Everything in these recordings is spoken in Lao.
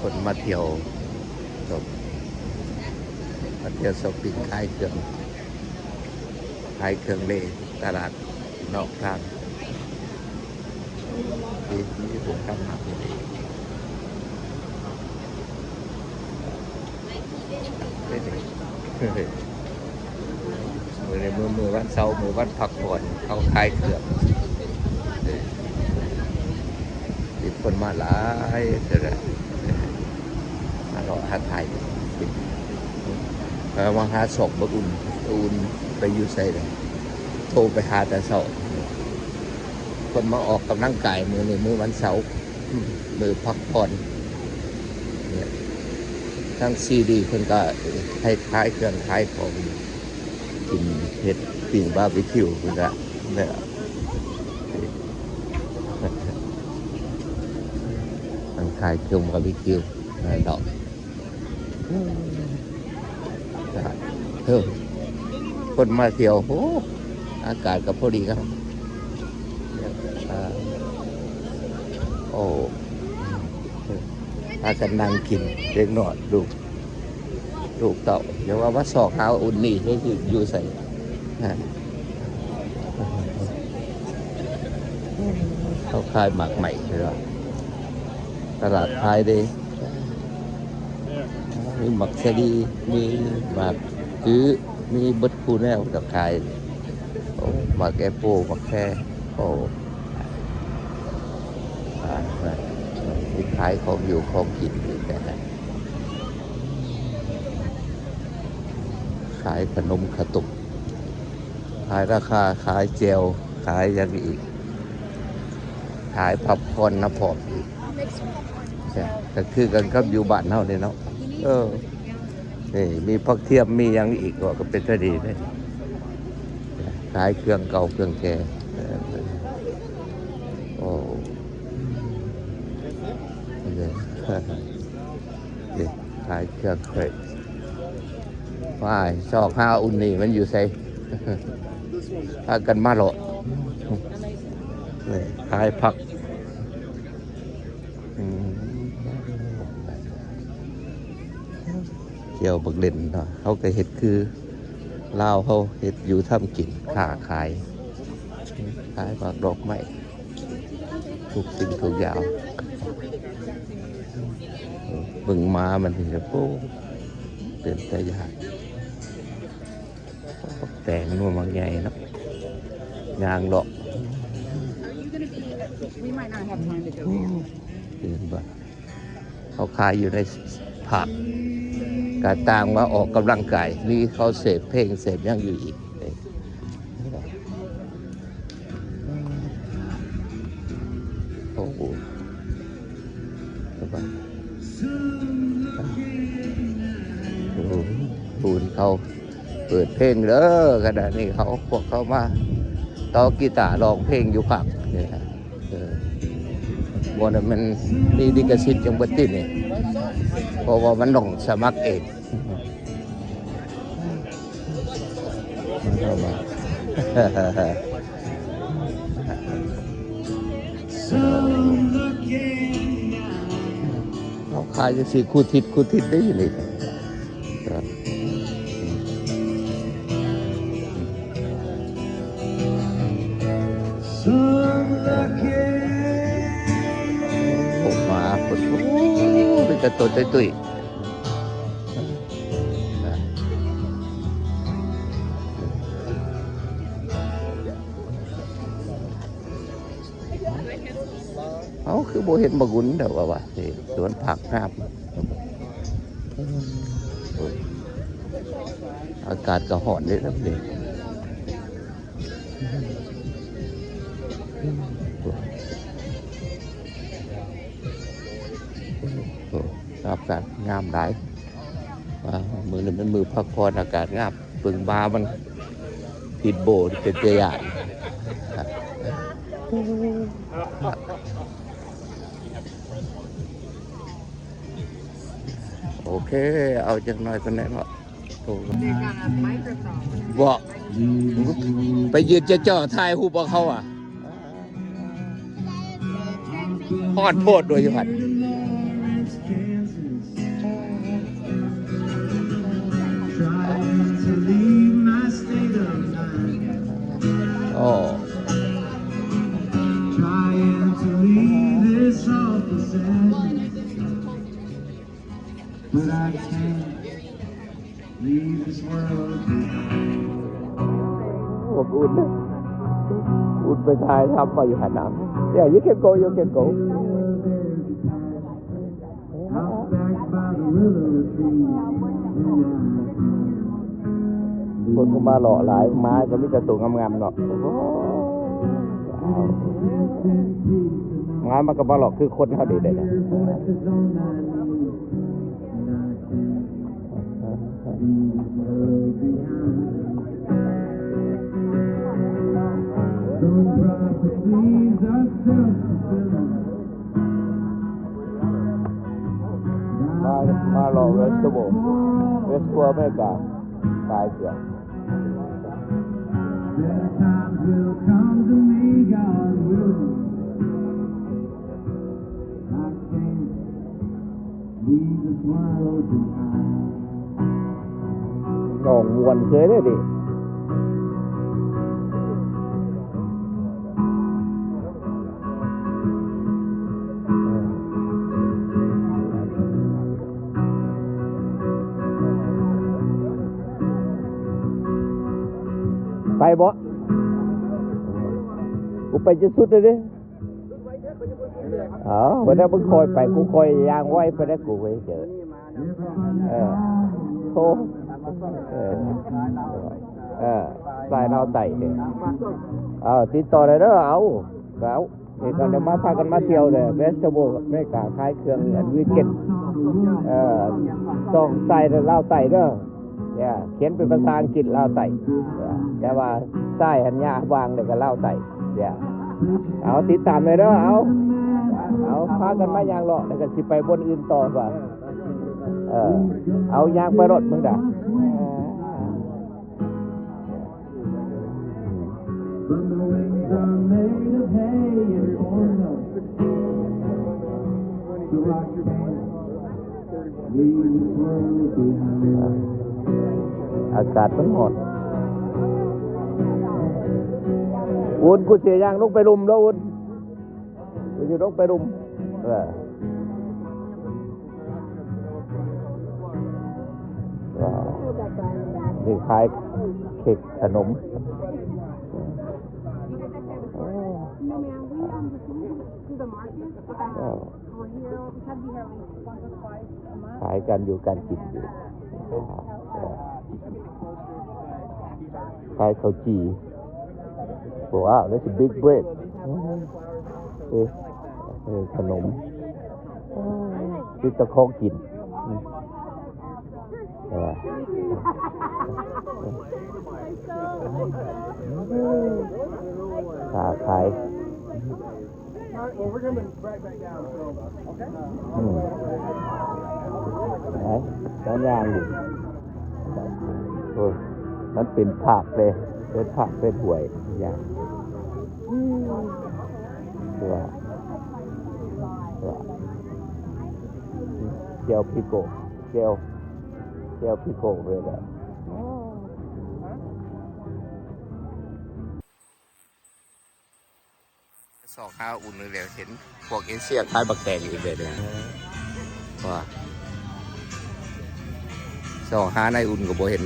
ຄົນມາທ່ຽວ ມາທ່ຽວຊັອບປິງ ຂາຍເຄື່ອງ ຂາຍເຄື່ອງເລ ຕະຫຼາດນອກທາງ ທີ່ ທີ່ຜົມກັບມາ ເດ ເດ ມື້ນີ້ມື້ ມື້ວັນເສົາ ມື້ວັນພັກຜ່ອນ ເຂົາຂາຍເຄື່ອງ ເອີ ມີຄົນມາຫຼາຍເດີ ມາເລາະຫາຖ່າຍ ເອີ ມາຫາຊອກເບິ່ງ ອຸ່ນ ອຸ່ນໄປຢູ່ໃສລະ ໂທໄປຫາແຕ່ເຊົ້າ ຄົນມາອອກກຳລັງກາຍ ມື້ນີ້ມື້ວັນເສົາ ມື້ພັກຜ່ອນ ທາງຊີດີເພິ່ນກໍໃຫ້ຂາຍເຄື່ອງຂາຍຂອງ ກິນເຮັດປີ້ງບາບີຄິວ ເພິ່ນກໍ ແລ້ວ ທາງຂາຍເຄື່ອງບາບີຄິວ ເນາະ ເອີ ຄົນມາທ່ຽວ ໂອ້ ອາກາດກໍພໍດີຄັບ ໂອ້ ພາກັນນັ່ງກິນ ເດັກນ້ອຍ ລູກ ລູກເຕົ້າ ຢ່າວ່າມາຊອກຫາອຸ່ນນີ້ ເຮົາຊິຢູ່ໃສ ເຂົາຂາຍໝາກໄມ້ ເພິ່ນວ່າ ຕະຫຼາດຂາຍເດ້ ມີໝາກສາລີ ມີໝາກຈື້ ມີເບິດຄູ່ແນວກໍຂາຍ ໂອ້ ໝາກແອບໂປ ໝາກແຄ ໂອ້ ອ່າ ມີຂາຍຂອງຢູ່ຂອງກິນອີກນະ ຂາຍຂະໜົມຂະຕົບ ຂາຍລາຄາ ຂາຍແຈ່ວ ຂາຍຫຍັງອີກ ຂາຍພັບຄອນນຳພ້ອມອີກ ກໍຄືກັນກັບຢູ່ບ້ານເຮົານີ້ເນາະ ເອີ ນີ້ມີຜັກທຽມ ມີຫຍັງອີກ ກໍເປັນຕາດີເດ້ ຂາຍເຄື່ອງເກົ່າເຄື່ອງແກ່ ເອີ ໂອ້ ນີ້ ນີ້ ຂາຍເຄື່ອງເຂດ ວ້າຍ ຊອກຫາອຸ່ນນີ້ມັນຢູ່ໃສ ພາກັນມາເລາະ ນີ້ ຂາຍຜັກ ອືມ ທ່ຽວບັກເຫຼັ້ນເນາະ ເຮົາກໍເຮັດຄືລາວເຮົາ ເຮັດຢູ່ທຳກິນ ຄ້າຂາຍ ຂາຍໝາກດອກໄມ້ ທຸກສິ່ງທຸກຢ່າງ ເບິ່ງໝາມັນນີ້ ໂອ້ ເປັນຕາຢ້ານ ບັກແຕງໜ່ວຍບັກໃຫຍ່ເນາະ ຍ່າງເລາະ ເຫັນບໍ່ ເຂົາຂາຍຢູ່ໃນພາກ ກະຕ່າງວ່າອອກກຳລັງກາຍ ມີເຂົາເສບເພງເສບຫຍັງຢູ່ອີກ ໂອ້ໂຫ ໂອ້ໂຫ ເຂົາເປີດເພງເດີ ຂະນະນີ້ເຂົາ ພວກເຂົາມາຕໍ່ກີຕາຮ້ອງເພງຢູ່ພາກນີ້ ເອີ ບໍ່ນະ ມັນມີລິຂະສິດຫຍັງເບິດຕິນີ້ ເພາະວ່າມັນຕ້ອງສະໝັກເອງ ເຂົ້າມາ ເຂົາຂາຍຈັ່ງຊີ້ ຄູ່ທິດ ຄູ່ທິດໄດ້ຢູ່ນີ້ ໂອ້ ໝາ ໂອ້ ເປັນຕາຕົວຕຸ້ຍໆ ເອົ້າ ຄືບໍ່ເຫັນບັກຫຸ່ນເດີ້ວ່າ ວ່າ ນີ້ ສວນຜັກງາມ ໂອ້ຍ ອາກາດກໍຮ້ອນເດ້ນະນີ້ ໂອ້ ອາກາດງາມຫຼາຍ ອ່າ ມື້ນີ້ແມ່ນມື້ພັກຜ່ອນ ອາກາດງາມ ເບິ່ງບາມັນຕິດໂບ ເປັນຕາຢ້ານ ໂອເຄ ເອົາຈັກໜ້ອຍກ່ອນໄດ້ເນາະ ໂອ້ ບໍ່ ໄປຢືນເຈາະໆ ຖ່າຍຮູບເອົາເຂົາອະ ຮ້ອນໂພດໂດຍຢູ່ຫັ້ນ But I can't leave this world behind. ອົບອຸ່ນ ອຸ່ນໄປຖ່າຍທຳໄປຢູ່ຫັ້ນນະ. Yeah, you can go, you can go. Out back by the willow tree, and I ຄົນກໍມາເລາະຫຼາຍ ມາກໍມີແຕ່ໂຕງາມໆເນາະ. ໂອ້ໂຫ ງາມ ມັນກໍມາເລາະຄືຄົນເຮົານີ້ແຫຼະ. Some prophecies are self-fulfilling. ມາ ມາເລາະເວສເທີເບິນ ເວສເທີເບິນອາເມລິກາ ຂາຍເຄື່ອງ. Better times will come to me, God willing. I can't leave this world behind. ຮ້ອງມ່ວນເຊີຍເດ້. ໄປບໍ່? ກູໄປຈົນສຸດເລີຍເດ້. ເອົາ ບັດນັ້ນມຶງຄ່ອຍໄປ ກູຄ່ອຍຍ່າງໄວປານໃດ ກູໄປເຈີ. ເອີ ໂທ ເອີ ເອີ ສາຍລາວໃຕ້ເດ້. ເອົາ ຕິດຕໍ່ໄດ້ເດີ. ເອົາ ເອົາ ນີ້ກໍໄດ້ມາ ພາກັນມາທ່ຽວເດີ ເວສເທີເບິນອາເມລິກາ ຂາຍເຄື່ອງອັນ ວີກເກັນ ເອີ ຊ່ອງສາຍລາວໃຕ້ເດີ. ຂຽນເປັນພາສາອັງກິດ ລາວໃຕ້. ແຕ່ວ່າສາຍຫັ້ນຍາວບາງ ແລ້ວກໍລາວໃຕ້. ເອົາ ຕິດຕາມແດ່ເດີ. ເອົາ ເອົາ ພາກັນມາຍ່າງເລາະ ແລ້ວກໍຊິໄປບ່ອນອື່ນຕໍ່ວ່າ. ເອີ ເອົາ ຍ່າງໄປໂລດມຶງດາ. From the wings are made of hay and corn. So I can't leave this world behind. ອາກາດມັນຮ້ອນ. ອຸ່ນ ກູຊິຍ່າງລົງໄປລຸ່ມເດີ ອຸ່ນ. ໄປຢູ່ດົງໄປລຸ່ມ. ເອີ ວ້າວ ນີ້ຂາຍເຄັກຂະໜົມ. No, ma'am. We, um, just moved to the market. Um, we're here. We try to be here at least once or twice a month. ຂາຍການຢູ່ການກິນຢູ່. ຂາຍເຂົ້າຈີ່. Wow, that's a big bread. ເອີ ເອີ ຂະໜົມ ມີແຕ່ຂອງກິນ. ເອີ ຄ້າຂາຍ. All right, well, we're coming right back down, so, okay? ອືມ ເອົາ ເອົາຍ່າງຢູ່. ໂອ້ຍ ມັນເປັນພາກເດ້ ເປັນພາກເປັນຫ້ວຍຢ່າງ. ວ່າ ວ່າ ແຈ່ວພິໂກ ແຈ່ວ ແຈ່ວພິໂກເລີຍແຫຼະ. ຊອກຫາອຸ່ນນີ້ແຫຼະ ເຫັນພວກເອເຊຍຂາຍບັກແຕງຢູ່ເດ. ວ່າ ຊອກຫານາຍອຸ່ນກໍບໍ່ເຫັນ.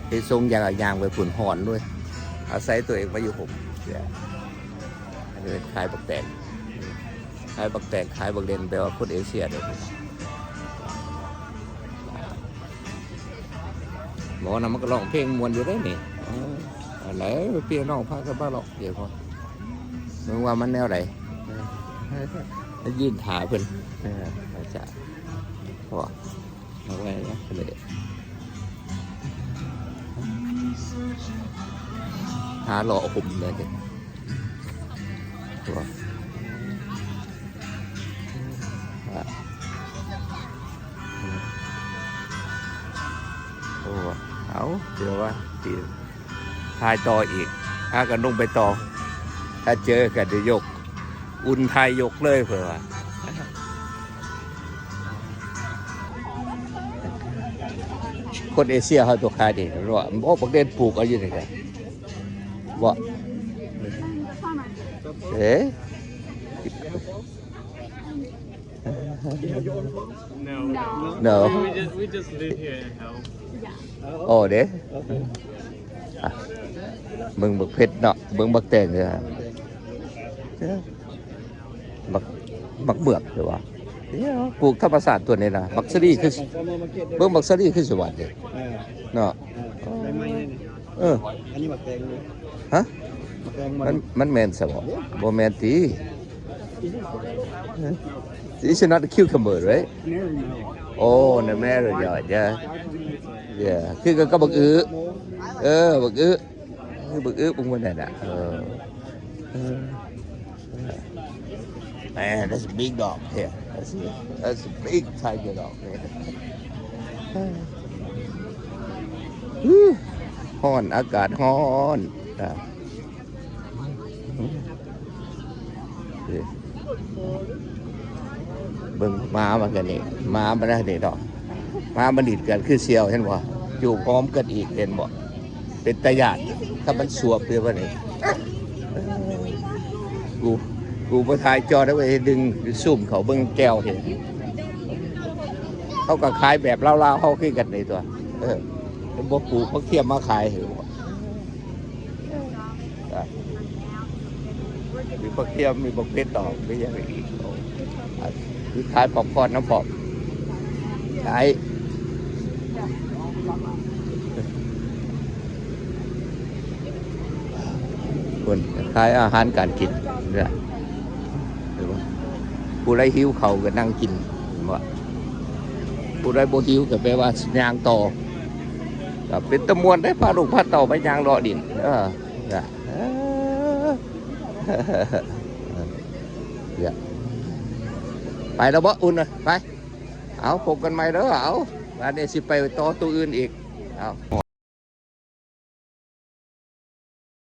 ເຮັດຊົງຢ່າງ ຍ່າງໄປພຸ້ນ ຮ້ອນດ້ວຍ. ອາໄສຕົວເອງມາຢູ່ຮົ່ມ. ອັນນີ້ຂາຍບັກແຕງ ຂາຍບັກແຕງ ຂາຍບັກເຫຼັ່ນ ແປວ່າຄົນເອເຊຍເດ້. ບໍ່ນະ ມັນກໍຮ້ອງເພງມ່ວນຢູ່ເດ້ນີ້. ເອີ ອັນໃດ ພີ່ນ້ອງພາກັນມາເລາະ ດຽວກ່ອນ ເບິ່ງວ່າມັນແນວໃດ. ເອີ ຢືນຖ້າເພິ່ນ. ເອີ ອາຈານ ເພາະວ່າ ເອົາໄວ້ນະ ເລີຍ ຫາເລາະຫົ່ມເລີຍ. ໂອ້ ໂອ້ ເອົາ ດຽວວ່າຊິຖ່າຍຕໍ່ອີກ ພາກັນລົງໄປຕໍ່. ຖ້າເຈີກັນ ດຽວຍົກ ອຸ່ນຖ່າຍຍົກເລີຍ ເພິ່ນວ່າ. ຄົນເອເຊຍເຮົາຕົວຂາຍດີເນາະ. ບໍ່ ບັກເດັ່ນປູກເອົາຢູ່ນີ້ກະ ບໍ່ ເອີ. No. No. We just, we just live here and help. ໂອ້ເດ້ ອ່ະ ເບິ່ງບັກເຜັດເນາະ ເບິ່ງບັກແຕງເດີ ບັກ ບັກເບືອກເດີວ່າ ປູກທຳມະຊາດຕົວນີ້ນະ ບັກສາລີຄື ເບິ່ງບັກສາລີຄືຊິຫວານເດ້ ເອີ ເນາະ ເອີ ອັນນີ້ໝາກແຕງ ຮະ ໝາກແຕງ ມັນ ມັນແມ່ນຊະບໍ່? ບໍ່ແມ່ນຕິ? It's not a cucumber, right? Oh, the marrow, yeah, yeah. Yeah. ຄືກັນກັບບັກອຶ ເອີ ບັກອຶ ຄືບັກອຶ ບັກມັນນັ້ນນະ ເອີ ເອີ Man, that's a big dog here. That's a, that's a big tiger dog here. ຮ້ອນ ອາກາດຮ້ອນ ອ່າ ເບິ່ງໝາມັນກັນນີ້ ໝາມັນນັ້ນນີ້ເນາະ ໝາມັນຫຼິ້ນກັນຄືສ່ຽວ ເຫັນບໍ່? ຈູບຫອມກັນອີກ ເຫັນບໍ່? ເປັນຕາຢ້ານ ຖ້າມັນສວບເດ້ບັດນີ້ ກູ ກູບໍ່ຖ່າຍຈໍໄດ້ເວີຍ ດຶງຊູມເຂົ້າເບິ່ງແກ້ວເດ້ ເຂົາກໍຂາຍແບບລາວໆເຮົາຄືກັນນີ້ຕົວະ ເອີ ບໍ່ປູກຜັກທຽມມາຂາຍ ອ່ະ ມີຜັກທຽມ ມີບັກເຜັດດອກ ມີຫຍັງອີກ? ໂອ້ ອ່ະ ມີຂາຍປັອບຄອນນຳພ້ອມ ຂາຍ ເພິ່ນຂາຍອາຫານການກິນເດ້ ຜູ້ໃດຫິວເຂົ້າກໍນັ່ງກິນ ເຫັນບໍ່? ຜູ້ໃດບໍ່ຫິວກໍແປວ່າຍ່າງຕໍ່ ກໍເປັນຕາມ່ວນເດ້ ພາລູກພາເຕົ້າໄປຍ່າງເລາະຫຼິ້ນ ເອີ ນະ ເອີ ໄປແລ້ວບໍ່? ອຸ່ນນະ ໄປ ເອົາ ພົບກັນໃໝ່ເດີ ເອົາ ບາດນີ້ຊິໄປຕໍ່ໂຕອື່ນອີກ ເອົາ ຮອ